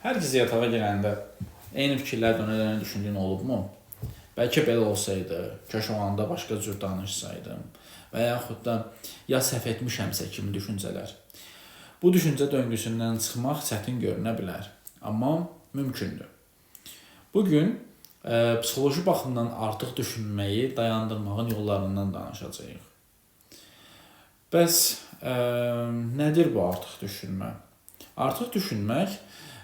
Hər gecə yatağa girəndə eyni fikirlər dönə-dönə düşündüyün olubmu? Bəlkə belə olsaydı, kaş o anda başqa cür danışsaydım və yaxud da ya səhv etmişəmsə kimi düşüncələr. Bu düşüncə döngüsündən çıxmaq çətin görünə bilər, amma mümkündür. Bu gün psixoloji baxımdan artıq düşünməyi dayandırmağın yollarından danışacağıq. Bəs nədir bu artıq düşünmə? Artıq düşünmək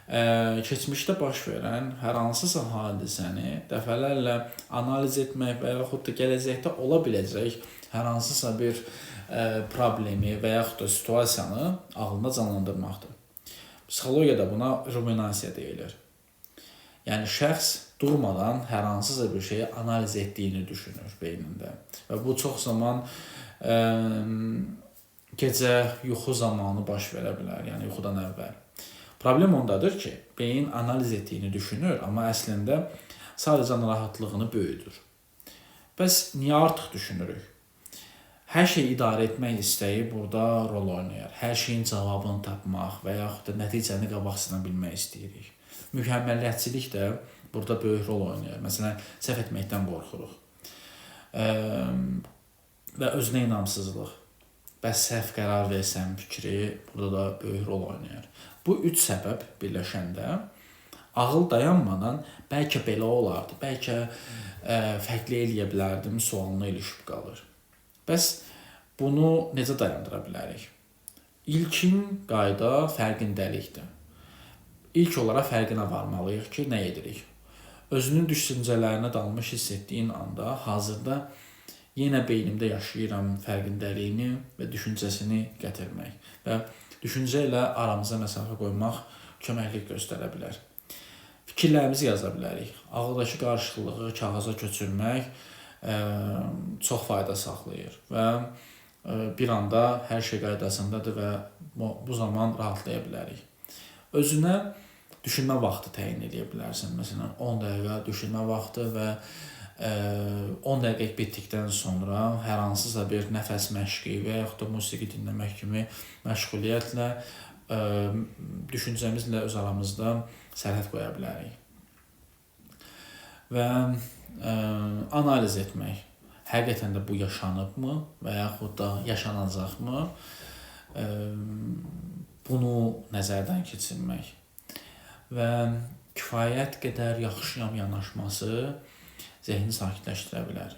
keçmişdə baş verən hər hansısa hadisəni dəfələrlə analiz etmək və yaxud da gələcəkdə ola biləcək hər hansısa bir problemi və yaxud da situasiyanı ağlında canlandırmaqdır. Psixologiyada buna ruminasiya deyilir. Yəni şəxs durmadan hər hansısa bir şeyi analiz etdiyini düşünür beynində və bu çox zaman gecə yuxu zamanı baş verə bilər, yəni yuxudan əvvəl. Problem ondadır ki, beyin analiz etdiyini düşünür, amma əslində sadəcə narahatlığını böyüdür. Bəs niyə artıq düşünürük? Hər şeyi idarə etmək istəyi burada rol oynayır. Hər şeyin cavabını tapmaq və yaxud da nəticəni qabaqcadan bilmək istəyirik. Mükəmməliyyətçilik də burada böyük rol oynayır. Məsələn, səhv etməkdən qorxuruq. Və özünə inamsızlıq. Bəs səhv qərar versəm fikri burada da böyük rol oynayır. Bu üç səbəb birləşəndə ağıl dayanmadan bəlkə belə olardı, bəlkə fərqli eləyə bilərdim sualına ilişib qalır. Bəs bunu necə dayandıra bilərik? İlkin qayda fərqindəlikdir. İlk olaraq fərqinə varmalıyıq ki, nə edirik? Özünün düşüncələrinə dalmış hiss etdiyin anda hazırda yenə beynimdə yaşayıram fərqindəliyini və düşüncəsini gətirmək və düşüncə ilə aramıza məsafə qoymaq köməklik göstərə bilər. Fikirlərimizi yaza bilərik. Ağıldakı qarışıqlığı kağıza köçürmək çox fayda sağlayır və bir anda hər şey qaydasındadır və bu zaman rahatlaya bilərik. Özünə düşünmə vaxtı təyin eləyə bilərsən. Məsələn, 10 dəqiqə düşünmə vaxtı və 10 dəqiqə bitdikdən sonra hər hansısa bir nəfəs məşqi və yaxud da musiqi dinləmək kimi məşğuliyyətlə düşüncəmizlə öz aramızda sərhəd qoya bilərik. Və analiz etmək. Həqiqətən də bu yaşanıbmı və yaxud da yaşanacaqmı? Bunu nəzərdən keçirmək və kifayət qədər yaxşıyam yanaşması zehni sakitləşdirə bilər.